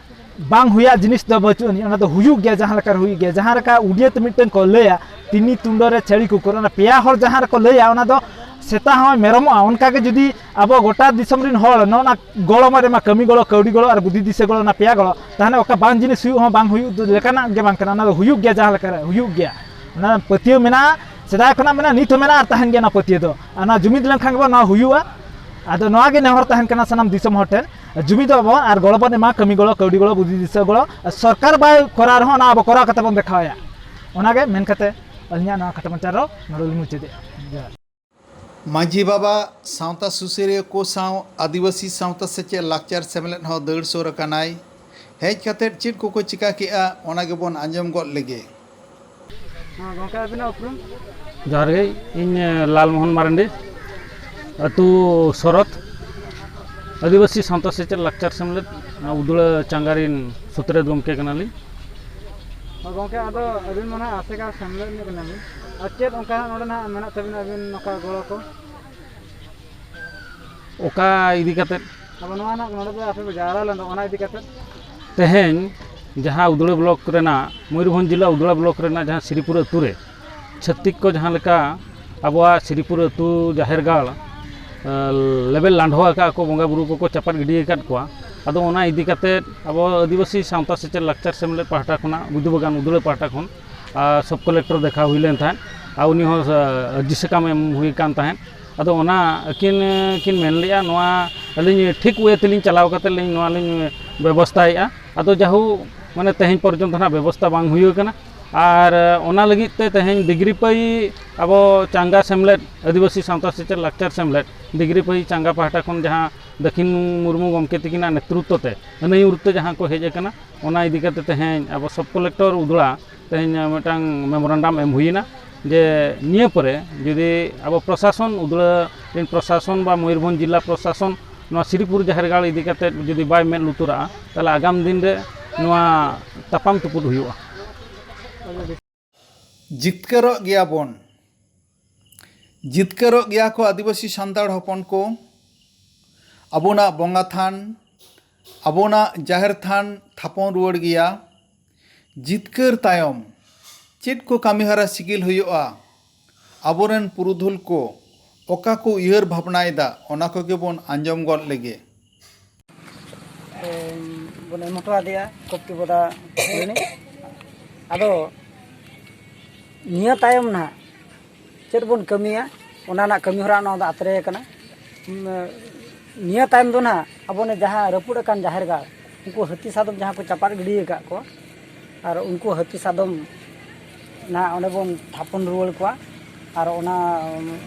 ᱵᱟᱝ ᱦᱩᱭᱩᱜ ᱡᱤᱱᱤᱥ ᱫᱚ ᱵᱟᱹᱪᱩᱜ ᱟᱹᱱᱤᱡ, ᱚᱱᱟ ᱫᱚ ᱦᱩᱭᱩᱜ ᱜᱮᱭᱟ᱾ ᱡᱟᱦᱟᱸ ᱞᱮᱠᱟ ᱦᱩᱭᱩᱜ ᱜᱮᱭᱟ, ᱡᱟᱦᱟᱸ ᱞᱮᱠᱟ ᱩᱰᱤᱭᱟᱹ ᱛᱮ ᱢᱤᱫᱴᱮᱱ ᱠᱚ ᱞᱟᱹᱭᱟ, "ᱛᱤᱱᱤ ᱛᱩᱸᱰᱟᱹ ᱨᱮ ᱪᱷᱟᱹᱲᱤ ᱠᱩᱠᱩᱨ", ᱚᱱᱟ ᱯᱮᱭᱟ ᱦᱚᱲ ᱡᱟᱦᱟᱸ ᱨᱮᱠᱚ ᱞᱟᱹᱭᱟ, ᱚᱱᱟ ᱫᱚ ᱥᱮᱛᱟ ᱦᱚᱸᱭ ᱢᱮᱨᱚᱢᱚᱜᱼᱟ᱾ ᱚᱱᱠᱟ ᱜᱮ ᱡᱩᱫᱤ ᱟᱵᱚ ᱜᱚᱴᱟ ᱫᱤᱥᱚᱢ ᱨᱮᱱ ᱦᱚᱲ ᱱᱚᱜᱼᱚ ᱱᱟ ᱜᱚᱲᱚ ᱮᱢᱟ, ᱠᱟᱹᱢᱤ ᱜᱚᱲᱚ, ᱠᱟᱹᱣᱰᱤ ᱜᱚᱲᱚ ᱟᱨ ᱵᱩᱫᱷᱤ ᱫᱤᱥᱟᱹ ᱜᱚᱲᱚ, ᱚᱱᱟ ᱯᱮᱭᱟ ᱜᱚᱲᱚ, ᱛᱟᱦᱚᱞᱮ ᱚᱠᱟ ᱵᱟᱝ ᱡᱤᱱᱤᱥ ᱦᱩᱭᱩᱜ ᱦᱚᱸ ᱵᱟᱝ ᱦᱩᱭᱩᱜ ᱞᱮᱠᱟᱱᱟᱜ ᱜᱮ ᱵᱟᱝ ᱠᱟᱱᱟ᱾ ᱚᱱᱟ ᱫᱚ ᱦᱩᱭᱩᱜ ᱜᱮᱭᱟ, ᱡᱟᱦᱟᱸ ᱞᱮᱠᱟ ᱨᱮ ᱦᱩᱭᱩᱜ ᱜᱮᱭᱟ᱾ ᱚᱱᱟ ᱯᱟᱹᱛᱭᱟᱹᱣ ᱢᱮᱱᱟᱜᱼᱟ, ᱥᱮᱫᱟᱭ ᱠᱷᱚᱱᱟᱜ ᱢᱮᱱᱟᱜᱼᱟ, ᱱᱤᱛ ᱦᱚᱸ ᱢᱮᱱᱟᱜᱼᱟ ᱟᱨ ᱛᱟᱦᱮᱱ ᱜᱮᱭᱟ ᱚᱱᱟ ᱯᱟᱹᱛᱭᱟᱹᱣ ᱫᱚ᱾ ᱟᱨ ᱱᱚᱣᱟ ᱡᱩᱢᱤᱫ ᱞᱮᱱᱠᱷᱟᱱ ᱜᱮᱵᱚᱱ, ᱱᱚᱣᱟ ᱦᱩᱭᱩᱜᱼᱟ᱾ ᱟᱫᱚ ᱱᱚᱣᱟ ᱜᱮ ᱱᱮᱦᱚᱨ ᱛᱟᱦᱮᱱ ᱠᱟᱱᱟ ᱥᱟᱱᱟᱢ ᱫᱤᱥᱚᱢ ᱦᱚᱲ ᱴᱷᱮᱱ, ᱡᱩᱢᱤᱫᱚᱜ ᱟᱵᱚᱱ ᱟᱨ ᱜᱚᱲᱚ ᱵᱚᱱ ᱮᱢᱟ, ᱠᱟᱹᱢᱤ ᱜᱚᱲᱚ, ᱠᱟᱹᱣᱰᱤ ᱜᱚᱲᱚ, ᱵᱩᱫᱷᱤ ᱫᱤᱥᱟᱹ ᱜᱚᱲᱚ᱾ ᱥᱚᱨᱠᱟᱨ ᱵᱟᱭ ᱠᱚᱨᱟᱣ ᱨᱮᱦᱚᱸ, ᱚᱱᱟ ᱟᱵᱚ ᱠᱚᱨᱟᱣ ᱠᱟᱛᱮ ᱵᱚᱱ ᱫᱮᱠᱷᱟᱣᱟᱭᱟ᱾ ᱚᱱᱟᱜᱮ ᱢᱮᱱ ᱠᱟᱛᱮ ᱟᱹᱞᱤᱧᱟᱜ ᱱᱚᱣᱟ ᱠᱷᱟᱴᱚ ᱢᱟᱪᱷᱟ ᱨᱚᱲ ᱱᱚᱰᱮ ᱞᱤᱧ ᱢᱩᱪᱟᱹᱫᱮᱜᱼᱟ᱾ ᱡᱚᱦᱟᱨ᱾ ᱢᱟᱹᱡᱷᱤ ᱵᱟᱵᱟ, ᱥᱟᱶᱛᱟ ᱥᱩᱥᱟᱹᱨᱤᱭᱟᱹ ᱠᱚ ᱥᱟᱶ ᱟᱹᱫᱤᱵᱟᱹᱥᱤ ᱥᱟᱶᱛᱟ ᱥᱮᱪᱮᱫ ᱞᱟᱠᱪᱟᱨ ᱥᱮᱢᱞᱮᱫ ᱦᱚᱸ ᱫᱟᱹᱲ ᱥᱩᱨ ᱟᱠᱟᱱᱟᱭ᱾ ᱦᱮᱡ ᱠᱟᱛᱮ ᱪᱮᱫ ᱠᱚᱠᱚ ᱪᱤᱠᱟ ᱠᱮᱜᱼᱟ, ᱚᱱᱟ ᱜᱮᱵᱚᱱ ᱟᱸᱡᱚᱢ ᱜᱚᱫ ᱞᱮᱜᱮ᱾ ᱦᱮᱸ, ᱜᱚᱝᱠᱮ, ᱟᱹᱵᱤᱱᱟᱜ ᱩᱯᱨᱩᱢ? ᱡᱚᱦᱟᱨ ᱜᱮ, ᱤᱧ, ᱮ, ᱞᱟᱞ ᱢᱳᱦᱚᱱ ᱢᱟᱨᱟᱱᱰᱤ, ᱟᱹᱛᱩ ᱥᱚᱨᱚᱛ, ᱟᱹᱫᱤᱵᱟᱹᱥᱤ ᱥᱟᱶᱛᱟ ᱥᱮᱪᱮᱫ ᱞᱟᱠᱪᱟᱨ ᱥᱮᱢᱞᱮᱫ, ᱚᱱᱟ ᱩᱫᱽᱲᱟ ᱪᱟᱸᱜᱟ ᱨᱤᱱ ᱥᱩᱛᱨᱮᱛ ᱜᱚᱢᱠᱮ ᱠᱟᱱᱟᱞᱤᱧ᱾ ᱦᱳᱭ, ᱜᱚᱝᱠᱮ, ᱟᱫᱚ ᱟᱹᱵᱤᱱ ᱢᱟ ᱱᱟᱦᱟᱜ ᱟᱥᱮᱠᱟ ᱥᱮᱢᱞᱮᱫ ᱧᱚᱜ ᱠᱟᱱᱟ ᱵᱤᱱ, ᱟᱨ ᱪᱮᱫ ᱚᱱᱠᱟ ᱦᱟᱸᱜ ᱱᱚᱰᱮ ᱱᱟᱦᱟᱜ ᱢᱮᱱᱟᱜ ᱛᱟᱵᱤᱱᱟ ᱟᱹᱵᱤᱱ ᱱᱚᱝᱠᱟ ᱜᱚᱲᱚ ᱠᱚ? ᱚᱠᱟ ᱤᱫᱤ ᱠᱟᱛᱮᱫ? ᱟᱵᱚ ᱱᱚᱣᱟ ᱱᱟᱦᱟᱜ ᱱᱚᱰᱮ ᱫᱚ ᱟᱯᱮ ᱯᱮ ᱡᱟᱣᱨᱟ ᱞᱮᱱ ᱫᱚ, ᱚᱱᱟ ᱤᱫᱤ ᱠᱟᱛᱮᱫ? ᱛᱮᱦᱮᱧ ᱡᱟᱦᱟᱸ ᱩᱫᱽᱲᱟ ᱵᱞᱚᱠ ᱨᱮᱱᱟᱜ, ᱢᱚᱭᱩᱨᱵᱷᱚᱸᱡᱽ ᱡᱮᱞᱟ ᱩᱫᱽᱲᱟ ᱵᱞᱚᱠ ᱨᱮᱱᱟᱜ ᱡᱟᱦᱟᱸ ᱥᱨᱤᱯᱩᱨ ᱟᱹᱛᱩ ᱨᱮ ᱪᱷᱟᱹᱛᱤᱠ ᱠᱚ ᱡᱟᱦᱟᱸ ᱞᱮᱠᱟ ᱟᱵᱚᱣᱟᱜ ᱥᱨᱤᱯᱩᱨ ᱟᱹᱛᱩ ᱡᱟᱦᱮᱨ ᱜᱟᱲ, ᱮ, ᱞᱮᱵᱮᱞ ᱞᱟᱸᱰᱷᱚ ᱟᱠᱟᱫ ᱠᱚ, ᱵᱚᱸᱜᱟ ᱵᱩᱨᱩ ᱠᱚᱠᱚ ᱪᱟᱯᱟᱫ ᱜᱤᱰᱤ ᱟᱠᱟᱫ ᱠᱚᱣᱟ, ᱟᱫᱚ ᱚᱱᱟ ᱤᱫᱤ ᱠᱟᱛᱮ ᱟᱵᱚ ᱟᱹᱫᱤᱵᱟᱹᱥᱤ ᱥᱟᱶᱛᱟ ᱥᱮᱪᱮᱫ ᱞᱟᱠᱪᱟᱨ ᱥᱮᱢᱞᱮᱫ ᱯᱟᱦᱴᱟ ᱠᱷᱚᱱᱟᱜ ᱜᱩᱫᱩ ᱵᱟᱜᱟᱱ ᱩᱫᱽᱲᱟᱹ ᱯᱟᱦᱴᱟ ᱠᱷᱚᱱ ᱥᱚᱵ ᱠᱟᱞᱮᱠᱴᱚᱨ ᱫᱮᱠᱷᱟᱣ ᱦᱩᱭ ᱞᱮᱱ ᱛᱟᱦᱮᱸᱫ, ᱟᱨ ᱩᱱᱤ ᱦᱚᱸ ᱟᱨᱡᱤ ᱥᱟᱠᱟᱢ ᱮᱢ ᱦᱩᱭ ᱠᱟᱱ ᱛᱟᱦᱮᱸᱫ᱾ ᱟᱫᱚ ᱚᱱᱟ ᱟᱹᱠᱤᱱ ᱠᱤᱱ ᱢᱮᱱ ᱞᱮᱫᱼᱟ, ᱱᱚᱣᱟ ᱟᱹᱞᱤᱧ ᱴᱷᱤᱠ ᱳᱭᱮ ᱛᱮᱞᱤᱧ ᱪᱟᱞᱟᱣ ᱠᱟᱛᱮ ᱞᱤᱧ ᱱᱚᱣᱟ ᱞᱤᱧ ᱵᱮᱵᱚᱥᱛᱷᱟᱭᱮᱫᱼᱟ᱾ ᱟᱫᱚ ᱡᱟᱦᱳ, ᱢᱟᱱᱮ ᱛᱮᱦᱮᱧ ᱯᱚᱨᱡᱚᱱᱛᱚ ᱱᱟᱦᱟᱜ ᱵᱮᱵᱚᱥᱛᱷᱟ ᱵᱟᱝ ᱦᱩᱭ ᱟᱠᱟᱱᱟ᱾ ᱟᱨ ᱚᱱᱟ ᱞᱟᱹᱜᱤᱫ ᱛᱮ ᱛᱮᱦᱮᱧ ᱰᱤᱜᱽᱨᱤ ᱯᱟᱹᱭ ᱟᱵᱚ ᱪᱟᱸᱜᱟ ᱥᱮᱢᱞᱮᱫ, ᱟᱹᱫᱤᱵᱟᱹᱥᱤ ᱥᱟᱶᱛᱟ ᱥᱮᱪᱮᱫ ᱞᱟᱠᱪᱟᱨ ᱥᱮᱢᱞᱮᱫ ᱰᱤᱜᱽᱨᱤ ᱯᱟᱹᱭ ᱪᱟᱸᱜᱟ ᱯᱟᱦᱴᱟ ᱠᱷᱚᱱ ᱡᱟᱦᱟᱸ ᱫᱟᱹᱠᱷᱤᱱ ᱢᱩᱨᱢᱩ ᱜᱚᱢᱠᱮ ᱛᱤᱠᱤᱱᱟᱜ ᱱᱮᱛᱨᱤᱛᱛᱚ ᱛᱮ, ᱟᱹᱱᱟᱹᱭᱩᱨ ᱛᱮ ᱡᱟᱦᱟᱸ ᱠᱚ ᱦᱮᱡ ᱟᱠᱟᱱᱟ, ᱚᱱᱟ ᱤᱫᱤ ᱠᱟᱛᱮ ᱛᱮᱦᱮᱧ ᱟᱵᱚ ᱥᱚᱵ ᱠᱟᱞᱮᱠᱴᱚᱨ ᱩᱫᱽᱲᱟ ᱛᱮᱦᱮᱧ ᱢᱤᱫᱴᱟᱝ ᱢᱮᱢᱳᱨᱮᱱᱰᱟᱢ ᱮᱢ ᱦᱩᱭᱮᱱᱟ ᱡᱮ ᱱᱤᱭᱟᱹ ᱯᱚᱨᱮ ᱡᱩᱫᱤ ᱟᱵᱚ ᱯᱨᱚᱥᱟᱥᱚᱱ ᱩᱫᱽᱲᱟ ᱨᱮᱱ ᱯᱨᱚᱥᱟᱥᱚᱱ ᱵᱟ ᱢᱚᱭᱩᱨᱵᱷᱚᱸᱡᱽ ᱡᱤᱞᱟ ᱯᱨᱚᱥᱟᱥᱚᱱ ᱱᱚᱣᱟ ᱥᱨᱤᱯᱩᱨ ᱡᱟᱦᱮᱨ ᱜᱟᱲ ᱤᱫᱤ ᱠᱟᱛᱮ ᱡᱩᱫᱤ ᱵᱟᱭ ᱢᱮᱫ ᱞᱩᱛᱩᱨᱟᱜᱼᱟ, ᱛᱟᱦᱚᱞᱮ ᱟᱜᱟᱢ ᱫᱤᱱ ᱨᱮ ᱱᱚᱣᱟ ᱛᱟᱯᱟᱢ ᱛᱩᱯᱩᱫ ᱦᱩᱭᱩᱜᱼᱟ᱾ ᱡᱤᱛᱠᱟᱹᱨᱚᱜ ᱜᱮᱭᱟ ᱵᱚᱱ, ᱡᱤᱛᱠᱟᱹᱨᱚᱜ ᱜᱮᱭᱟ ᱠᱚ ᱟᱹᱫᱤᱵᱟᱹᱥᱤ ᱥᱟᱱᱛᱟᱲ ᱦᱚᱯᱚᱱ ᱠᱚ᱾ ᱟᱵᱚᱱᱟᱜ ᱵᱚᱸᱜᱟ ᱛᱷᱟᱱ, ᱟᱵᱚᱱᱟᱜ ᱡᱟᱦᱮᱨ ᱛᱷᱟᱱ ᱛᱷᱟᱯᱚᱱ ᱨᱩᱣᱟᱹᱲ ᱜᱮᱭᱟ᱾ ᱡᱤᱛᱠᱟᱹᱨ ᱛᱟᱭᱚᱢ ᱪᱮᱫ ᱠᱚ ᱠᱟᱹᱢᱤᱦᱚᱨᱟ ᱥᱤᱜᱤᱞ ᱦᱩᱭᱩᱜᱼᱟ, ᱟᱵᱚᱨᱮᱱ ᱯᱩᱨᱩᱫᱷᱩᱞ ᱠᱚ ᱚᱠᱟ ᱠᱚ ᱩᱭᱦᱟᱹᱨ ᱵᱷᱟᱵᱽᱱᱟᱭᱮᱫᱟ, ᱚᱱᱟ ᱠᱚᱜᱮ ᱵᱚᱱ ᱟᱸᱡᱚᱢ ᱜᱚᱫ ᱞᱮᱜᱮ᱾ ᱵᱚᱱ ᱮᱢ ᱦᱚᱴᱚ ᱟᱫᱮᱭᱟ ᱠᱚᱯᱴᱤ ᱵᱚᱫᱟ ᱨᱤᱱᱤᱡ᱾ ᱟᱫᱚ ᱱᱤᱭᱟᱹ ᱛᱟᱭᱚᱢ ᱱᱟᱦᱟᱜ ᱪᱮᱫ ᱵᱚᱱ ᱠᱟᱹᱢᱤᱭᱟ, ᱚᱱᱟ ᱨᱮᱱᱟᱜ ᱠᱟᱹᱢᱤ ᱦᱚᱨᱟ ᱱᱚᱣᱟ ᱫᱚ ᱟᱛᱨᱮ ᱟᱠᱟᱱᱟ᱾ ᱩᱢ, ᱱᱤᱭᱟᱹ ᱛᱟᱭᱚᱢ ᱫᱚ ᱱᱟᱦᱟᱜ ᱟᱵᱚ ᱱᱮ ᱡᱟᱦᱟᱸ ᱨᱟᱹᱯᱩᱫ ᱟᱠᱟᱱ ᱡᱟᱦᱮᱨ ᱜᱟᱲ, ᱩᱱᱠᱩ ᱦᱟᱹᱛᱤ ᱥᱟᱫᱚᱢ ᱡᱟᱦᱟᱸ ᱠᱚ ᱪᱟᱯᱟᱫ ᱜᱤᱰᱤ ᱟᱠᱟᱫ ᱠᱚᱣᱟ, ᱟᱨ ᱩᱱᱠᱩ ᱦᱟᱹᱛᱤ ᱥᱟᱫᱚᱢ ᱱᱟᱦᱟᱜ ᱚᱸᱰᱮ ᱵᱚᱱ ᱛᱷᱟᱯᱚᱱ ᱨᱩᱣᱟᱹᱲ ᱠᱚᱣᱟ᱾ ᱟᱨ ᱚᱱᱟ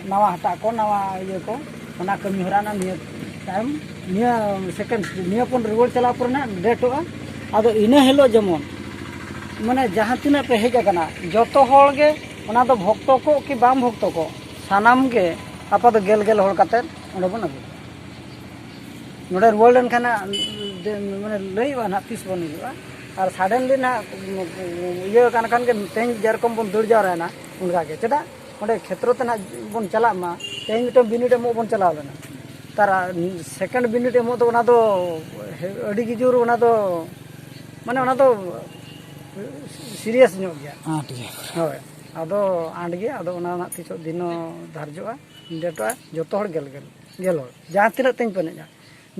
ᱱᱟᱣᱟ ᱦᱟᱴᱟᱜ ᱠᱚ, ᱱᱟᱣᱟ ᱤᱭᱟᱹ ᱠᱚ, ᱚᱱᱟ ᱠᱟᱹᱢᱤ ᱦᱚᱨᱟ ᱱᱟᱜ ᱱᱤᱭᱟᱹ ᱛᱟᱭᱚᱢ, ᱱᱤᱭᱟᱹ ᱥᱮᱠᱮᱱᱰ, ᱱᱤᱭᱟᱹ ᱯᱚᱨ ᱨᱩᱣᱟᱹᱲ ᱪᱟᱞᱟᱣ ᱯᱚᱨᱮ ᱱᱟᱜ ᱰᱮᱴᱚᱜᱼᱟ᱾ ᱟᱫᱚ ᱤᱱᱟᱹ ᱦᱤᱞᱳᱜ ᱡᱮᱢᱚᱱ, ᱢᱟᱱᱮ, ᱡᱟᱦᱟᱸ ᱛᱤᱱᱟᱹᱜ ᱯᱮ ᱦᱮᱡ ᱟᱠᱟᱱᱟ, ᱡᱚᱛᱚ ᱦᱚᱲ ᱜᱮ, ᱚᱱᱟ ᱫᱚ ᱵᱷᱚᱠᱛᱚ ᱠᱚ ᱠᱤ ᱵᱟᱝ ᱵᱷᱚᱠᱛᱚ ᱠᱚ, ᱥᱟᱱᱟᱢ ᱜᱮ ᱟᱯᱟ ᱫᱚ ᱜᱮᱞ ᱜᱮᱞ ᱦᱚᱲ ᱠᱟᱛᱮᱫ ᱚᱸᱰᱮ ᱵᱚᱱ ᱟᱹᱜᱩ ᱠᱚᱣᱟ᱾ ᱱᱚᱰᱮ ᱨᱩᱣᱟᱹᱲ ᱞᱮᱱᱠᱷᱟᱱ ᱦᱟᱸᱜ, ᱢᱟᱱᱮ, ᱞᱟᱹᱭ ᱦᱩᱭᱩᱜᱼᱟ ᱱᱟᱦᱟᱜ ᱛᱤᱥ ᱵᱚᱱ ᱦᱤᱡᱩᱜᱼᱟ᱾ ᱟᱨ ᱥᱟᱰᱮᱱᱞᱤ ᱱᱟᱦᱟᱜ ᱤᱭᱟᱹ ᱠᱟᱱ ᱠᱷᱟᱱ ᱜᱮ, ᱛᱮᱦᱮᱧ ᱡᱮᱨᱚᱠᱚᱢ ᱵᱚᱱ ᱫᱟᱹᱲ ᱡᱟᱣᱨᱟᱭᱮᱱᱟ, ᱚᱱᱠᱟ ᱜᱮ᱾ ᱪᱮᱫᱟᱜ ᱚᱸᱰᱮ ᱠᱷᱮᱛᱨᱚ ᱛᱮ ᱱᱟᱦᱟᱜ ᱵᱚᱱ ᱪᱟᱞᱟᱜ ᱢᱟ? ᱛᱮᱦᱮᱧ ᱢᱤᱫᱴᱟᱝ ᱵᱤᱱᱤᱰ ᱮᱢᱚᱜ ᱵᱚᱱ ᱪᱟᱞᱟᱣ ᱞᱮᱱᱟ, ᱛᱟᱨ ᱥᱮᱠᱮᱱᱰ ᱵᱤᱱᱤᱰ ᱮᱢᱚᱜ ᱫᱚ, ᱚᱱᱟ ᱫᱚ ᱟᱹᱰᱤ ᱜᱮ ᱡᱳᱨ, ᱚᱱᱟ ᱫᱚ, ᱢᱟᱱᱮ, ᱚᱱᱟ ᱫᱚ ᱥᱤᱨᱤᱭᱟᱥ ᱧᱚᱜ ᱜᱮᱭᱟ᱾ ᱟᱸᱴ ᱜᱮᱭᱟ᱾ ᱦᱳᱭ, ᱟᱫᱚ ᱟᱸᱴ ᱜᱮᱭᱟ᱾ ᱟᱫᱚ ᱚᱱᱟ ᱱᱟᱦᱟᱜ ᱛᱤᱥᱚᱜ ᱫᱤᱱᱚ ᱫᱷᱟᱨᱡᱚᱜᱼᱟ, ᱰᱮᱴᱚᱜᱼᱟ, ᱡᱚᱛᱚ ᱦᱚᱲ ᱜᱮᱞ ᱜᱮᱞ, ᱜᱮᱞ ᱦᱚᱲ, ᱡᱟᱦᱟᱸ ᱛᱤᱱᱟᱹᱜ ᱛᱮᱧ ᱯᱮᱱᱮᱡᱼᱟ᱾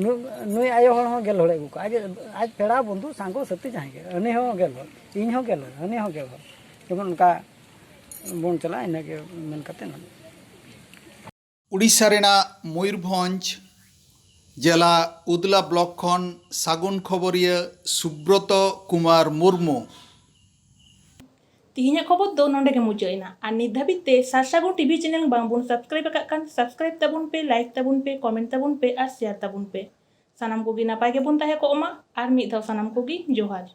ᱱᱩ- ᱱᱩᱭ ᱟᱭᱳ ᱦᱚᱲ ᱦᱚᱸ ᱜᱮᱞ ᱦᱚᱲᱮ ᱟᱹᱜᱩ ᱠᱚᱣᱟ᱾ ᱟᱡ ᱟᱡ ᱯᱮᱲᱟ ᱵᱚᱱᱫᱷᱩ ᱥᱟᱸᱜᱚ ᱥᱟᱹᱛᱤ ᱡᱟᱦᱟᱸᱭ ᱜᱮ, ᱩᱱᱤ ᱦᱚᱸ ᱜᱮᱞ ᱦᱚᱲ, ᱤᱧ ᱦᱚᱸ ᱜᱮᱞ ᱦᱚᱲ, ᱦᱟᱹᱱᱤ ᱦᱚᱸ ᱜᱮᱞ ᱦᱚᱲ᱾ ᱡᱮᱢᱚᱱ ᱚᱱᱠᱟ ᱵᱚᱱ ᱪᱟᱞᱟᱜᱼᱟ, ᱤᱱᱟᱹᱜᱮ ᱢᱮᱱ ᱠᱟᱛᱮ ᱱᱚᱰᱮ᱾ ᱩᱲᱤᱥᱥᱟ ᱨᱮᱱᱟᱜ ᱢᱚᱭᱩᱨᱵᱷᱚᱸᱡᱽ ᱡᱮᱞᱟ ᱩᱫᱽᱞᱟ ᱵᱞᱚᱠ ᱠᱷᱚᱱ ᱥᱟᱹᱜᱩᱱ ᱠᱷᱚᱵᱚᱨᱤᱭᱟᱹ ᱥᱩᱵᱨᱚᱛᱚ ᱠᱩᱢᱟᱨ ᱢᱩᱨᱢᱩ᱾ ᱛᱤᱦᱤᱧᱟᱜ ᱠᱷᱚᱵᱚᱨ ᱫᱚ ᱱᱚᱰᱮ ᱜᱮ ᱢᱩᱪᱟᱹᱫ ᱮᱱᱟ᱾ ᱟᱨ ᱱᱤᱛ ᱫᱷᱟᱹᱵᱤᱡ ᱛᱮ ᱥᱟᱨᱥᱟᱹᱜᱩᱱ ᱴᱤᱵᱷᱤ ᱪᱮᱱᱮᱞ ᱵᱟᱝ ᱵᱚᱱ ᱥᱟᱵᱥᱠᱨᱟᱭᱤᱵ ᱟᱠᱟᱫ ᱠᱷᱟᱱ, ᱥᱟᱵᱥᱠᱨᱟᱭᱤᱵ ᱛᱟᱵᱚᱱ ᱯᱮ, ᱞᱟᱭᱤᱠ ᱛᱟᱵᱚᱱ ᱯᱮ, ᱠᱚᱢᱮᱱᱴ ᱛᱟᱵᱚᱱ ᱯᱮ ᱟᱨ ᱥᱮᱭᱟᱨ ᱛᱟᱵᱚᱱ ᱯᱮ᱾ ᱥᱟᱱᱟᱢ ᱠᱚᱜᱮ ᱱᱟᱯᱟᱭ ᱜᱮᱵᱚᱱ ᱛᱟᱦᱮᱸ ᱠᱚᱜ ᱢᱟ᱾ ᱟᱨ ᱢᱤᱫ ᱫᱷᱟᱣ ᱥᱟᱱᱟᱢ ᱠᱚᱜᱮ ᱡᱚᱦᱟᱨ᱾